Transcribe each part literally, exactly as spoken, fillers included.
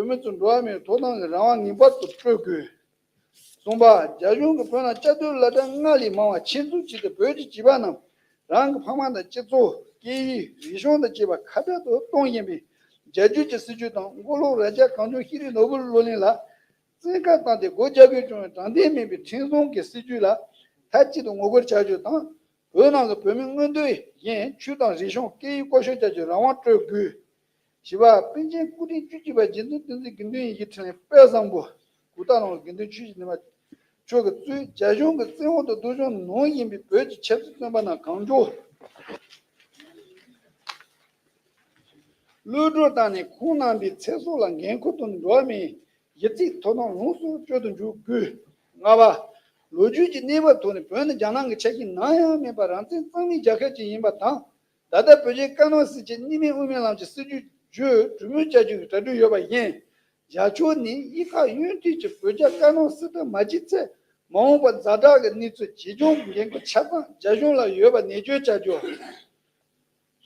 བོད་མི་ཚོར་འགྲོ་བ་མིའི་ཐོབ་ཐང་གི་རང་དབང་ངེས་པར་དུ་སྤྲོད་དགོས། གསུམ་པ། རྒྱ་གཞུང་གིས་བོད་ནང་བཅའ་སྡོད་སློབ་གྲྭ་ལྔ་ལས་མང་བ་ཆེད་འཛུགས་བྱས་ཏེ། བོད་ཀྱི་བྱིས་པ་རྣམས་རང་གི་ཕ་མ་དང་སྤྱི་ཚོགས། སྐད་ཡིག་རིག་གཞུང་དང་བཅས་པ་ཁ་བྲལ་དུ་གཏོང་བཞིན་པའི་རྒྱ་བརྒྱུད་ཀྱི་སྲིད་བྱུས་དང་། མགོ་ལོག་རྭ་རྒྱ་གངས་ལྗོངས་ཤེས་རིག་ནོར་བུ་གློ་གླིང་ལ་བཙན་བཀའ་བཏང་སྟེ་སྒོ་རྒྱག་དགོས་བྱུང་བའི་དྲང་བདེན་མིན་པའི་ཁྲིམས་བཟུང་གི་སྲིད་བྱུས་ལ་མཐའ་གཅིག་ཏུ་ངོ་རྒོལ་བྱ་རྒྱུ་དང་། བོད་ནང་གི་བོད་མི་མངོན་འདོད་བཞིན་ཆོས་དང་རིག་གཞུང་། སྐད་ཡིག་སྐོར་ཞིབ་བྱ་རྒྱུའི་རང་དབང་སྤྲོད་དགོས། བཞི་པ། པཎ་ཆེན་སྐུ་ཕྲེང་བཅུ་གཅིག་པ་རྗེ་བཙུན་བསྟན་འཛིན་དགེ་འདུན་ཡིད་བཞིན་འཕྲིན་ལས་དཔལ་བཟང་པོ། གུང་ཐང་ལུང་དགེ་འདུན་ཆོས་ཀྱི་ཉི་མ་མཆོག་གིས་གཙོས་རྒྱ་གཞུང་གི་བཙན་འོག་ཏུ་སྡུག་སྦྱོང་གནང་བཞིན་པའི་བོད་ཀྱི་ཆབ་སྲིད་བཙོན་པ་རྣམས་གང་མགྱོགས་གློད་བཀྲོལ་བཏང་ནས། ཁོང་རྣམ་པའི་ཚེ་སྲོག་ལ་འགན་འཁུར་དང་། འགྲོ་བ་མིའི་གཞི་རྩའི་ཐོབ་ཐང་ལོངས་སུ་སྤྱོད་དུ་འཇུག་དགོས། ལྔ་པ། ལོ་རྒྱུས་ཀྱི་གནས་བབ་ཐོག་ནས་བོད་ནི་རྒྱ་ནག་གི་ཆ་ཤས་ནམ་ཡང་མིན་པར་རང་བཙན་གཙང་མའི་རྒྱལ་ཁབ་ཅིག་ཡིན་པ་དང་། ད་ལྟ་བོད་རྒྱའི་བཀའ་གནང་སྲིད་ཆེད་གཉིས་སྨན་དབུ་མའི་ལམ་གྱི་སྲིད་བྱུས་བརྗོད་གྲོས་མོལ་བྱ་རྒྱུ་གི་གྲ་སྒྲིག་ཡོད་པ་བཞིན། རྒྱ་ཕྱོགས་ནས་གཡུལ་ཁ་གཡུལ་འཐེན་གྱིས་བོད་རྒྱ་བཀའ་གནང་སྲིད་ཐག་མ་བཅད་ཚེ། མ་འོངས་པར་ཛ་དྲག་གི་གནས་ཚུལ་ཇི་བྱུང་གི་འགན་ཁུར་ཆ་ཚང་རྒྱ་གཞུང་ལ་ཡོད་པ་ནན་བརྗོད་བྱ་རྒྱུ།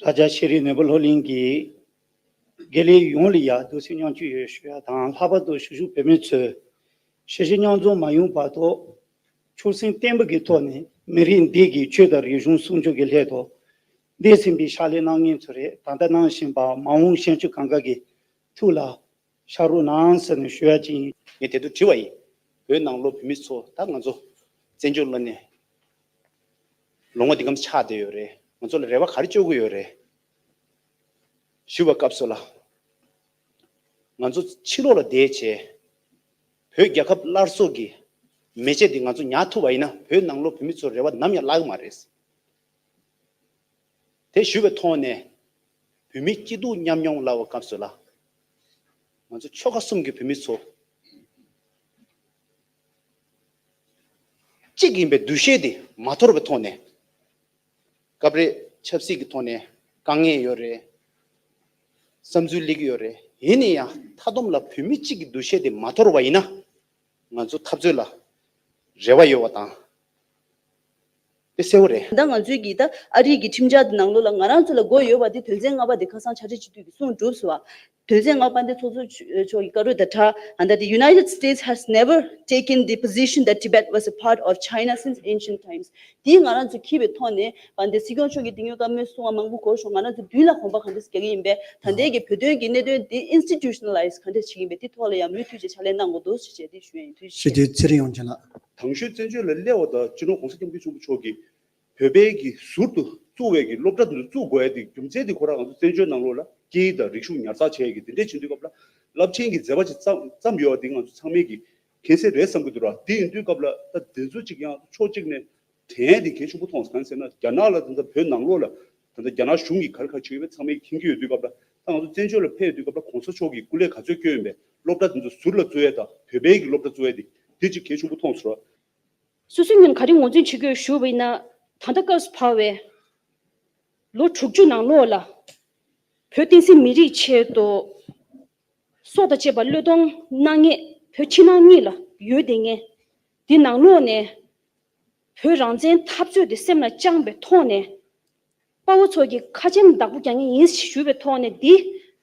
རྭ་རྒྱ་ཤེས་རིག་ནོར་བུ་གློ་གླིང་གི་དགེ་ལས་ཡོངས་ལ་ཡང་བདེ་སྐྱིད་མཉམ་སྐྱིད་ཡོད་ཞུ་ཡ་དང་། ལྷག་པར་དུ་གཞིས་བཞུགས་བོད་མི་ཚོས་ཤི་གཞི་མཉམ་འཛོམས་མ་ཡོང་བར་དུ་ཆོད་སེམས་བརྟན་པོ་གི་ཐོག་ནས་མི་རིགས་འདི་གི་ཆོས་དང་རིག་གཞུང་སྲུང་སྐྱོབ་ཀྱི་སླད་དུ་འདས་ཟིན་པའི་ཕྱག་ལས་གནང་མཁན་ཚོ་རེད། ད་ལྟ་གནང་བཞིན་པ་མ་འོངས་གཞོན་སྐྱེས་གང་ག་གི་ཐུགས་ལ་ཤར་རོགས་གནང་ཟེར་ནས་ཞུ་ཡ་ཅིག་ཡིན། ངས་དེ་དུས་དྲི་བ་ཡིན། བོད་ནང་ལོགས་བོད་མི་ཚོ་ད་ང་ཚོ་བཙན་བྱོལ་ལ་ནས་ལོ་ངོ་འདི་གམ་ཆགས་བསྡད་ཡོད་རེད། ང་ཚོ་ལ་རེ་བ་ག་རེ་བཅོལ་གི་ཡོད་རེད་ཞུ་བའི་སྐབས་སུ་ལ། ང་ཚོ་ཕྱི་ལོགས་ལ་བསྡད་བྱས་བོད་རྒྱལ་ཁབ་སླར་གསོ་གི་མེ་ལྕེ་འདི་ང་ཚོ་ཉར་ཐུབ་པ་ཡིན་ན། བོད་ནང་ལོགས་བོད་མི་ཚོར་རེ་བ་ནམ་ཡང་བརླག་གི་མ་རེད། དེ་ཞུ་བའི་ཐོག་ནས་བོད་མིའི་སྐྱིད་སྡུག་མཉམ་མྱོང་ལབ་པའི་སྐབས་སུ་ལ། ང་ཚོ་ཆོལ་ཁ་གསུམ་གྱི་བོད་མི་ཚོ་གཅིག་ཡིན་པའི་འདུ་ཤེས་དེ་མ་དོར་བའི་ཐོག་ནས། སྐབས་རེ་ཆབ་སྲིད་ཀྱི་ཐོག་ནས་དཀའ་ངལ་ཡོད་རེད། བསམ་ཚུལ་སླེབས་ཀྱི་ཡོད་རེད། ཡིན་ན་ཡང་མཐའ་སྡོམ་ལ་བོད་མི་གཅིག་གི་འདུ་ཤེས་དེ་མ་དོར་བ་ཡིན་ན། ང་ཚོ་འཐབ་རྩོད་ལ་རེ་བ་ཡོད་པ་དང་། དེ་གསལ་པོ་རེད། ད་ང་ཚོའི་གི་ད་ཨ་རིའི་གི་ཁྲིམས་འཆར་འདི་ནང་ལོགས་ལ་ང་རང་ཚོ་ལ་དགོས་ཡོད་པ་འདི་དོན་ཚན་ལྔ་པ་འདི་ཁ་སང་ཕྱག་སྦྲེལ་སྤྱི་འཐུས་ཀྱིས་གསུངས་གྲུབ་སོང་བ། དོན་ཚན་ལྔ་པ་འདི་ཚོགས་གཙོ་མཆོག་གི་བཀའ་འཁྲོལ་དང་སྦྲགས། ཨ་ད་དེ་United States has never taken the position that Tibet was a part of China since ancient times. དེ་ང་རང་ཚོ་འཁྱེར་བའི་ཐོག་ནས་བ་འདི་སྲིད་སྐྱོང་མཆོག་གིས་དེ་སྔོན་བཀའ་མོལ་གསུང་བ་མང་པོ་གོ་ཤོག་ང་རང་ཚོ་མདུན་ལ་གོམ་པ་ག་འདྲས་རྒྱག་གི་ཡིན་པས། ད་ལྟའི་གི་བོད་དོན་གྱི་གནད་དོན་འདི་institutionalize་ག་འདྲས་བྱེད་ཀྱི་ཡིན་པས། དེ་ཐོག་ལ་ཡང་མུ་མཐུད་ཀྱི་ཕྱག་ལས་གནང་དགོས་འདུག་ཞེས་བྱས་དེ་ཞུ་ཡ་ཡིན། ཐུགས་རྗེ་ཆེ། ཚེ་རིང་ཡོངས་ཆེན་ལགས། དང་ཤོས་བཙན་བྱོལ་ལ་སླེབས་པ་དང་སྤྱི་ནོར་༸གོང་ས་༸སྐྱབས་མགོན་ཆེན་པོ་མཆོག་གིས་བོད་པའི་གི་ཟུར་དུ་བཙུགས་པའི་གི་སློབ་གྲྭ་འདི་བཙུགས་དགོས་ཡ་དེ་རྒྱུ་མཚན་དེ་ཁོ་རང་ང་ཚོ་བཙན་བྱོལ་ནང་ལོགས་ལ་སྐད་ཡིག་དང་རིག་གཞུང་ཉར་ཚགས་བྱས་ཡ་གི་དེ་འདྲས་བྱེད་དུས་སྐབས་ལ། རླབས་ཆེན་གྱི་མཛད་པ་ཅིག་བརྩམས་བརྩམས་ཡོད་པ་དེ་ང་ཚོ་ཚང་མས་ཀྱི་མཁྱེན་གསལ་རེད་བསམ་གྱི་འདུག་ར། དེ་ཡིན་དུས་སྐབས་ལ་ད་དེ་ཚོ་ཅིག་ཡང་ཕྱོགས་གཅིག་ནས་དྲན་ཡ་དེ་གལ་ཆེན་པོ་མཐོང་སོང་། གང་ཟེར་ན་རྒྱ་ནག་ལ་ད་ལྟ་བོད་ནང་ལོགས་ལ་ད་ལྟ་རྒྱ་ནག་གཞུང་གིས་ག་རེ་ག་རེ་བྱེད་ཀྱི་ཡོད་པ་ཚང་མས་མཁྱེན་གྱི་ཡོད་དུས་སྐབས་ལ། ད་ང་ཚོ་བཙན་བྱོལ་ལ་ཕེབས་ཡོད་དུས་སྐབས་ལ་གོང་ས་མཆོག་གིས་སྐུ་ལས་ག་ཚོད་བསྐྱོན་ཡོད་པའི་སློབ་གྲྭ་དེ་ཚོ་ཟུར་ལ་བཙུགས་ཡ་དང་བོད་པའི་གི་སློབ་གྲྭ་བཙུགས་ཡ་དེ་དེ་ཅིག་གལ་ཆེན་པོ་མཐོང་སོང་ར། སོ་སོ་ཉིད་ག་རེ་ངོས་འཛིན་བྱེད་དགོས་ཞུ་བ་ཡིན་ན། ད་ལྟ་སྐབས་སུ་བབས་པའི་ལོ་དྲུག་ཅུ་ནང་ལོགས་ལ་བོད་བསྟན་སྲིད་མི་རིགས་ཆེད་དུ་སྲོག་དང་བཅས་པ་བློས་གཏོང་གནང་མཁན་བོད་ཕྱི་ནང་གཉིས་ལ་ཡོད་བསྡད་མཁན་འདི་ནང་ལོགས་ནས་བོད་རང་བཙན་འཐབ་རྩོད་དེ་སེམས་ལ་བཅངས་པའི་ཐོག་ནས། དཔའ་བོ་ཚོ་གི་ཁ་ཆེམས་བདག་པོ་རྒྱག་མཁན་ཡིན་ཞུས་པའི་ཐོག་ནས་འདི་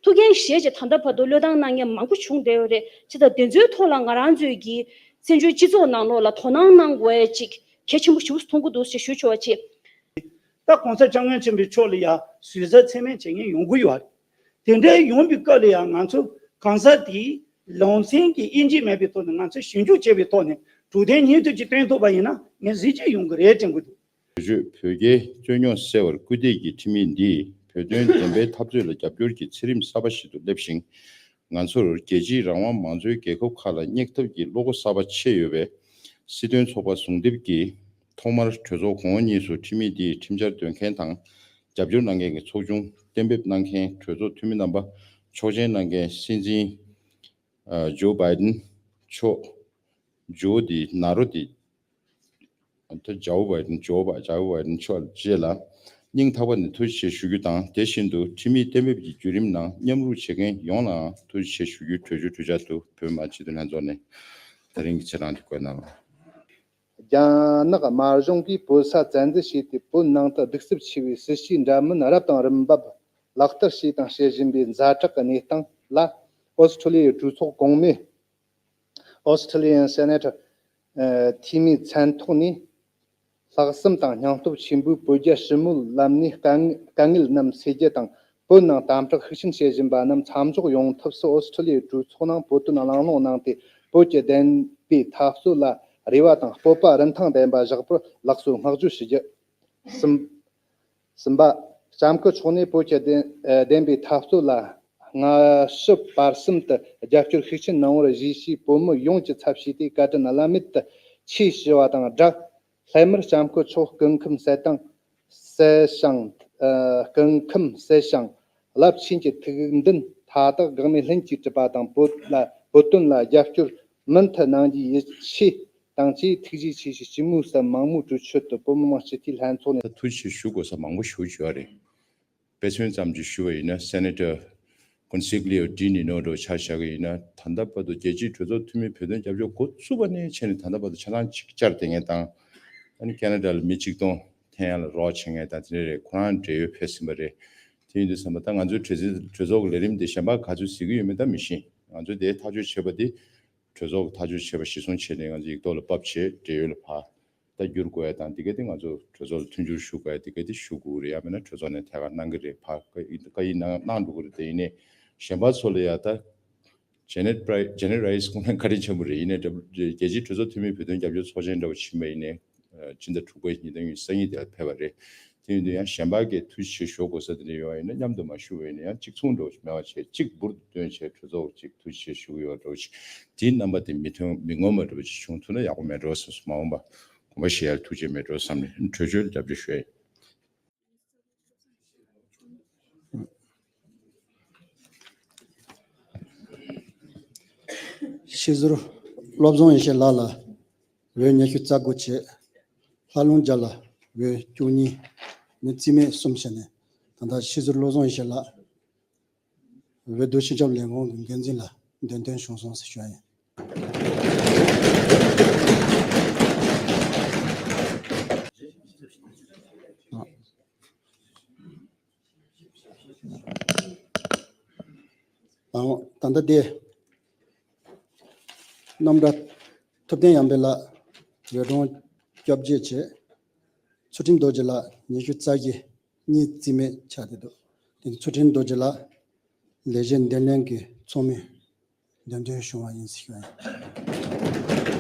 ཐུགས་འགན་བཞེས་བྱས་ད་ལྟ་བར་དུ་བློས་བཏང་གནང་མཁན་མང་པོ་བྱུང་བསྡད་ཡོད་རེད། བྱས་ཙང་དེ་ཚོའི་ཐོག་ལ་ང་རང་ཚོའི་གི་བཙན་བྱོལ་སྤྱི་ཚོགས་ནང་ལོགས་ལ་དོ་སྣང་གནང་དགོས་ཡ་ཅིག་གལ་ཆེན་པོ་ཞིག་མཐོང་གི་འདུག་ཞེས་ཞུ་ཆོག་པ་ཅིག་ད་གོང་ས་སྐྱབས་མགོན་ཆེན་པོའི་མཆོག་ལ་ཡ་ཟུར་ཟ་མཚན་སྨད་བྱེད་མཁན་ཡོང་གི་ཡོད་རེད། དེ་འདྲའི་ཡོང་པའི་སྐབས་ལ་ཡང་ང་ཚོ་གང་ཟག་དེའི་ལུང་ཚན་གྱི་དབྱེ་འབྱེད་མེད་པའི་ཐོག་ནས་ང་ཚོས་ཞིབ་འཇུག་བྱས་པའི་ཐོག་ནས་གྲུབ་དོན་ཉིད་དུ་ཅིག་སྟོན་ཐུབ་པ་ཡིན་ན་ངས་གཟི་བརྗིད་ཡོང་གི་རེད་དྲན་གྱི་འདུག་བོད་ཆོས་བོད་རྒྱའི་རྩོད་རྙོག་སེལ་བར་སྐུལ་འདེད་ཀྱི་ཁྲིམས་ཡིག་འདིས་བོད་དོན་བདེན་པའི་འཐབ་རྩོད་ལ་རྒྱབ་སྐྱོར་གྱི་ཚད་རིམ་གསར་པ་ཞིག་ཏུ་སླེབས་ཤིང་། ང་ཚོར་རྒྱལ་སྤྱིའི་རང་དབང་མང་གཙོའི་རྒྱལ་ཁབ་ཁག་ལ་སྙེག་ཐབས་ཀྱི་བློ་སྒོ་གསར་པ་ཕྱེ་ཡོད་པས། སྲིད་དོན་ཚོགས་པ་ཟུང་འབྲེལ་གྱིས་ཐོག་མར་གྲོས་ཚོགས་གོང་འོག་གཉིས་སུ་ཁྲིམས་ཡིག་འདིའི་ཁྲིམས་འཆར་འདོན་མཁན་དང་། རྒྱབ་སྐྱོར་གནང་མཁན་གྱི་ཚོགས་ཆུང་གཏན་འབེབས་གནང་མཁན་གྲོས་ཚོགས་འཐུས་མི་རྣམ་པ། ཆོག་མཆན་གནང་མཁན་སྲིད་འཛིན་ཨ་ཇོ་བྷའི་ཌེན་མཆོག་ཇོ་འདི་ན་རོ་འདི། ད་ཇའོ་བྷའི་ཌེན་ཇོ་བྷ་ཇའོ་བྷའི་ཌེན་མཆོག་བཅས་ལ་སྙིང་ཐག་པ་ནས་ཐུགས་རྗེ་ཆེ་ཞུ་རྒྱུ་དང་། དེ་བཞིན་དུ་ཁྲིམས་ཡིག་གཏན་འབེབས་ཀྱི་བརྒྱུད་རིམ་ནང་མཉམ་རུབ་བྱེད་མཁན་ཡོངས་ལའང་ཐུགས་རྗེ་ཆེ་ཞུ་རྒྱུའི་གྲོས་ཆོད་གྲོས་འཆར་དུ་བོད་མི་མང་སྤྱི་འཐུས་ལྷན་ཚོགས་ནས་ད་རིང་གི་ཆེད་དུ་འདི་བཀོད་གནང་བ། རྒྱ་ནག་དམར་གཞུང་གིས་བོད་ས་བཙན་འཛུལ་བྱས་ཏེ། བོད་ནང་དུ་གདུག་རྩུབ་ཆེ་བའི་སྲིད་བྱུས་འདྲ་མིན་རབ་དང་རིམ་པ་ལག་བསྟར་བྱས་དང་བྱེད་བཞིན་པའི་ཛ་དྲག་གི་གནས་སྟངས་ལ། ཨོ་སི་ཁྲུ་ལི་ཡའི་གྲོས་ཚོགས་གོང་མས། Australian Senate ཨ་འཐུས་མིའི་མཚན་ཐོག་ནས། ལྷག་བསམ་དང་སྙིང་སྟོབས་ཆེན་པོས་བོད་རྒྱ་ཞི་མོལ་ལམ་ནས་དཀའ་ངལ་དཀའ་ངལ་རྣམས་སེལ་རྒྱུ་དང་། བོད་ནང་དམ་དྲག་ཤུགས་ཆེན་བྱེད་བཞིན་པ་རྣམས་མཚམས་འཇོག་ཡོང་ཐབས་སུ་ཨོ་སི་ཁྲུ་ལི་ཡའི་གྲོས་ཚོགས་ནང་བོད་དོན་གླེང་སློང་གནང་སྟེ། བོད་ཀྱི་བདེན་པའི་འཐབ་རྩོད་ལ་རེ་བ་དང་སྤོབས་པ་རིན་ཐང་ལྡན་པ་བཞག་པར་ལགས་སོ་བསྔགས་བརྗོད་ཞུ་རྒྱུ། གསུམ། གསུམ་པ། ལྕམ་སྐུ་མཆོག་ནས་བོད་ཀྱི་བདེན་བདེན་པའི་འཐབ་རྩོད་ལ་སྔ་ཕྱི་བར་གསུམ་དུ་རྒྱབ་སྐྱོར་ཤུགས་ཆེན་གནང་བར་གཞིས་བྱེས་བོད་མི་ཡོངས་ཀྱི་ཚབ་བྱས་ཏེ་བཀའ་དྲིན་བླ་མེད་དུ་ཆེ་ཞུ་བ་དང་སྦྲགས། སླད་མར་ལྕམ་སྐུ་མཆོག་སྐུ་ཁམས་གསལ་ཐང་གསལ་ཞིང་། ཨ་སྐུ་ཁམས་གསལ་ཞིང་རླབས་ཆེན་གྱི་ཐུགས་འདུན་མཐའ་དག་འགག་མེད་ལྷུན་གྱིས་གྲུབ་པ་དང་། བོད་ལ་བོད་དོན་ལ་རྒྱབ་སྐྱོར་མུ་མཐུད་གནང་རྒྱུའི་ཡིད་ཆེས་དང་བཅས་ཐུགས་རྗེ་ཆེ་ཞུ། སྤྱི་མོས་སུ་མང་མོས་གྲོས་ཆོད་དུ་བོད་མི་མང་སྤྱི་འཐུས་ལྷན་ཚོགས་ནས། ད་ཐུགས་རྗེ་ཆེ་ཞུ་དགོས་ས་མང་པོ་ཞེ་པོ་ཅིག་ཡོད་རེད། དཔེ་མཚོན་ཙམ་ཅིག་ཞུ་བ་ཡིན་ན། སེ་ནེ་ཊར་ཀོན་སི་ཀ་ལིའོ་ཌི་ནི་ནོ་འདྲ་བོ་ཆ་བཞག་གི་ཡིན་ན། ད་ལྟ་བར་དུ་རྒྱལ་སྤྱིའི་གྲོས་ཚོགས་འཐུས་མི་བོད་དོན་རྒྱབ་སྐྱོར་འགོ་བཙུགས་པ་ནས་བྱས་ནས་ད་ལྟ་བར་དུ་ཆ་ཚང་ཅིག་བཅར་བསྡད་མཁན་དང་། ཨ་ནི་ཁེ་ན་ཌ་ལ་མི་གཅིག་སྟོང་འཐེན་ཡག་ལ་རོགས་བྱེད་མཁན་དང་དེ་འདྲ་རེད། ཁོ་རང་འབྲེལ་ཡོད་ཕེབས་ཟིན་པ་རེད། དེ་ཡིན་དུས་ཙམ་པ་ད་ང་ཚོའི་གྲོས་ཚོགས་གྲོས་ཚོགས་ཀྱི་ལས་རིམ་དེ་གཞན་པ་ག་ཚོད་གཟིགས་ཀྱི་ཡོད་མེད་ད་མི་ཤེས། ང་ཚོས་དེ་ཐག་གཅོད་བྱས་པ་དེ། གྲོས་ཚོགས་ཐག་གཅོད་བྱས་པ་གཞིར་བཟུང་བྱས་ནས་ང་ཚོ་ཡིག་ཐོག་ལ་ཕབ་བྱས་འབྲེལ་ཡོད་ལ་ཕར་ད་བསྒྱུར་དགོས་ཡ་དང་། དེ་ག་དེ་ང་ཚོ་གྲོས་ཚོགས་ལ་མཐུན་འགྱུར་ཞུ་དགོས་ཡ་དེ་ག་དེ་ཞུ་དགོས་རེད། ཡང་མིན་ན་གྲོས་ཚོགས་ནས་ཐད་ཀར་གནང་གི་རེད། ཕར་བཀའ་ཡིག་བཀའ་ཡིག་གནང་གནང་འགྲོ་གི་རེད། དེ་ཡིན་ནའི་གཞན་པ་ཚོ་ལ་ཡ་ད་ཇེ་ནེཊ་པྲའི་ཇེ་ནེཊ་རའི་སི་ཁོང་རང་བཀའ་དྲིན་ཆེན་པོ་རེད། ཡིན་ནའི་རྒྱལ་སྤྱིའི་གྲོས་ཚོགས་འཐུས་མི་བོད་དོན་རྒྱབ་སྐྱོར་ཚོགས་ཆེན་འདྲ་བོ་ཕྱིན་པ་ཡིན་ནའི། ཨ་སྤྱི་ཟླ་དྲུག་པའི་ཉིས་སྟོང་ཉི་ཤུ་རྩ་གཉིས་དེ་ལ་ཕེབས་པ་རེད། དེ་ཡིན་དུས་ཡང་གཞན་པ་གིས་ཐུགས་རྗེ་ཆེ་ཞུ་དགོས་ས་དེ་འདྲ་ཡོད་པ་ཡིན་ན་མཉམ་དུ་མ་ཞུ་བ་ཡིན་ན་ཡང་གཅིག་མཚུངས་འདྲ་བོ་ཞིག་མེད་པ་བྱས། གཅིག་འབུར་དུ་བཏོན་བྱས་གྲོས་ཚོགས་གཅིག་ཐུགས་རྗེ་ཆེ་ཞུ་གི་ཡོད་འདྲ་བོ་ཞིག་དེའི་རྣམ་པ་དེ་མི་མཐོང་མི་ངོ་མ་འདྲ་བོ་ཞིག་བྱུང་ཐུབ་ན་ཡག་པོ་མེད་འགྲོ་བསམ་སོང་། མ་འོངས་པ་དགོངས་པ་བཞེས་ཡ་ལ་ཐུགས་རྗེ་མེད་འགྲོ་བསམ་ནས་གྲོས་ཆོད་ལ་རྒྱབ་སྐྱོར་ཞུ་ཡ་ཡིན། ཤེས་ཟུར་བློ་བཟང་ཡེ་ཤེས་ལགས་ལ་འོས་ཉི་ཤུ་རྩ་དགུ་བྱས། ལྷ་ལུང་རྒྱལ་ལ་འོས་བཅུ་གཉིས། ནི་རྩིས་མེད་གསུམ་བྱས་ནས། ད་ལྟ་ཤེས་ཟུར་བློ་བཟང་ཡེ་ཤེས་ལགས་འོས་བསྡུ་སྤྱི་ཁྱབ་ལས་ཁུངས་ཀྱི་འགན་འཛིན་ལ་འདོན་ཐོན་བྱུང་སོང་ཟེར་ཞུ་ཡ་ཡིན། ཨ་ད་ད་ལྟ་དེ་རྣམ་གྲྭ་ཐུབ་བསྟན་ཡར་འཕེལ་ལགས་འོས་གྲངས་བཅོ་བརྒྱད་བྱས། ཚུལ་ཁྲིམས་རྡོ་རྗེ་ལགས་ཉི་ཤུ་རྩ་བཞི། གཉིས་རྩིས་མེད་ཆགས་བསྡད་འདུག་དེ་ཚུལ་ཁྲིམས་རྡོ་རྗེ་ལགས་ལས་བྱེད་འདེམས་ལྷན་གྱི་ཚོགས་མི་འདེམས་ཐོན་བྱུང་བ་ཡིན་ཟེར་ཞུ་བ་ཡིན།